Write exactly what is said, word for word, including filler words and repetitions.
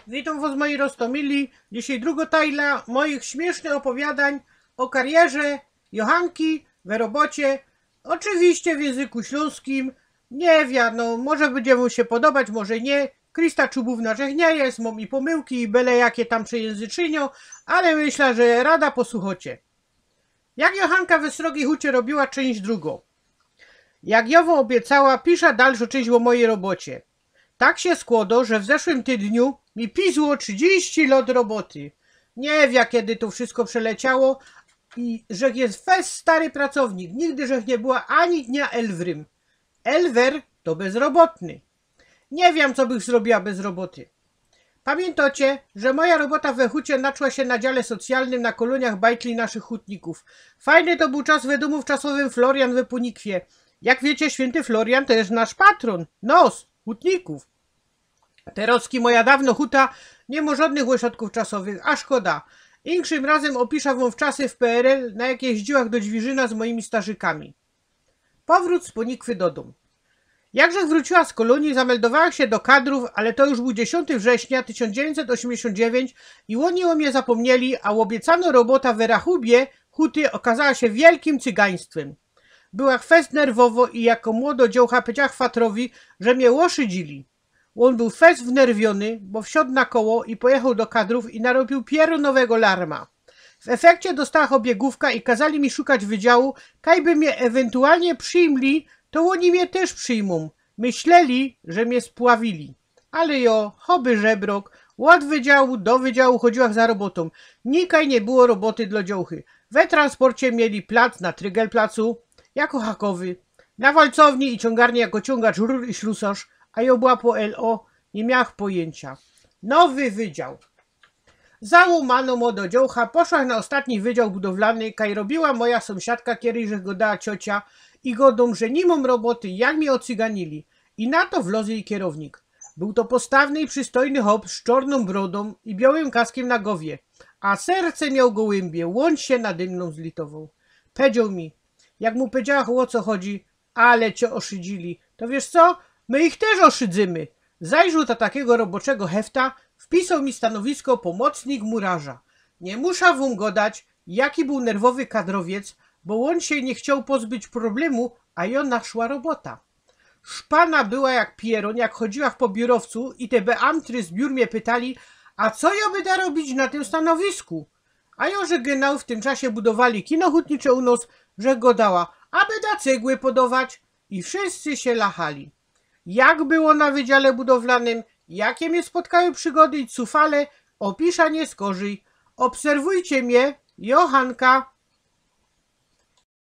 Witōm wŏs, moji roztōmili. Dzisiej drugo tajla mojich śmiysznych ôpowiadań ô karierze Johanki we robocie. Ôczywiście w jynzyku ślōnskim. Niy wiadōm, no, może bydzie wōm sie podobać, może niy. Krista Czubōwna, że niy je, mōm i pōmyłki, i byle jake tam przejynzyczynio, ale myśla, że rada posłuchocie. Jak Johanka we srogij hucie robiła, czynść drugo. Jak jo wōm ôbiecała, pisza dalszõ czynść ô mojij robocie. Tak sie skłodo, że w zeszłym tydniu mi pizło trzidziści lot roboty. Niy wiym, kedy to wszystko przeleciało i że je fest stary pracownik. Nigdy żech niy była ani dnia elwrym. Elwer to bezrobotny. Niy wiym, co bych zrobiła bez roboty. Pamiyntŏcie, że moja robota we hucie naczła sie na dziale socjalnym na kolōniach bajtli naszych hutnikōw. Fajny to bōł czas, wiadōmo, w czasowym Florian we Pōnikwie. Jak wiycie, świynty Florian to je nasz patrōn, nos hutnikōw. Terŏzki moja dŏwno huta niy mŏ żŏdnych ôsiadkōw czasowych, a szkoda. Inkszym razym ôpisza wōm w czasy w P R L, na jake jeździłach do Dźwiżyna z mojimi starzykami. Powrōt z Pōnikwy dodōm. Jak żech wrōciła z kolōnii, zameldowałach sie do kadrōw, ale to już bōł dziesiōnty września tysiōnc dziewiyńćset ôziymdziesiōnt dziewiynć i ôni ô mie zapōmnieli, a ôbiecanŏ robota we Rachubie huty ôkazała sie wielkim cygaństwym. Byłach fest nerwowo i jako młodŏ dziołcha powiedziałach fatrowi, że mie ôszydzili. Ôn bōł fest wnerwiōny, bo wsiŏdł na koło i pojechoł do kadrōw i narobiōł piyrōnowego larma. W efekcie dostałach ôbiegōwka i kazali mi szukać wydziału, kaj by mie ewentualnie przijmli, to ôni mie tyż przijmōm. Myśleli, że mie spławili. Ale jo, choby żebrok, ôd wydziału do wydziału chodziłach za robotōm. Nikaj niy było roboty dlŏ dziołchy. We transporcie mieli plac na Trygelplacu jako hakowy, na walcowni i ciōngarni jako ciōngacz rur i ślusŏrz, a jo była po L O, niy miałach pojyńciŏ. Nowy wydział. Załōmano, młodŏ dziołcha, poszłach na ôstatni wydział budowlany, kaj robiła moja sōmsiadka, kerej żech godała ciocia, i godōm, że niy mōm roboty, jak mie ôcyganili. I na to wlŏz jij kerownik. Bōł to postawny i przystojny chop z czŏrnōm brodōm i biołym kaskym na gowie, a serce mioł gołymbie, ôn sie nade mnōm zlitowoł. Powiedzioł mi, jak mu powiedziałach, ô co chodzi: „Ale cie ôszydzili. To wiysz co? My ich tyż ôszydzymy”. Zajrzoł do takigo roboczego hefta, wpisoł mi stanowisko pōmocnik murŏrza. Niy musza wōm godać, jaki bōł nerwowy kadrowiec, bo ôn sie niy chcioł pozbyć problemu, a jo naszła robota. Szpana była jak pierōn, jak chodziłach po biurowcu i te beamtry z biur mie pytali: „A co jo byda robić na tym stanowisku?” A jo żech gnŏł, w tym czasie budowali kino hutnicze u nŏs, żech godała: „A byda cegły podować”. I wszyscy sie lachali. Jak było na wydziale budowlanym, jakie mie spotkały przygody i cufale, ôpiszã niy skorzij. Ôbserwujcie mie, Johanka.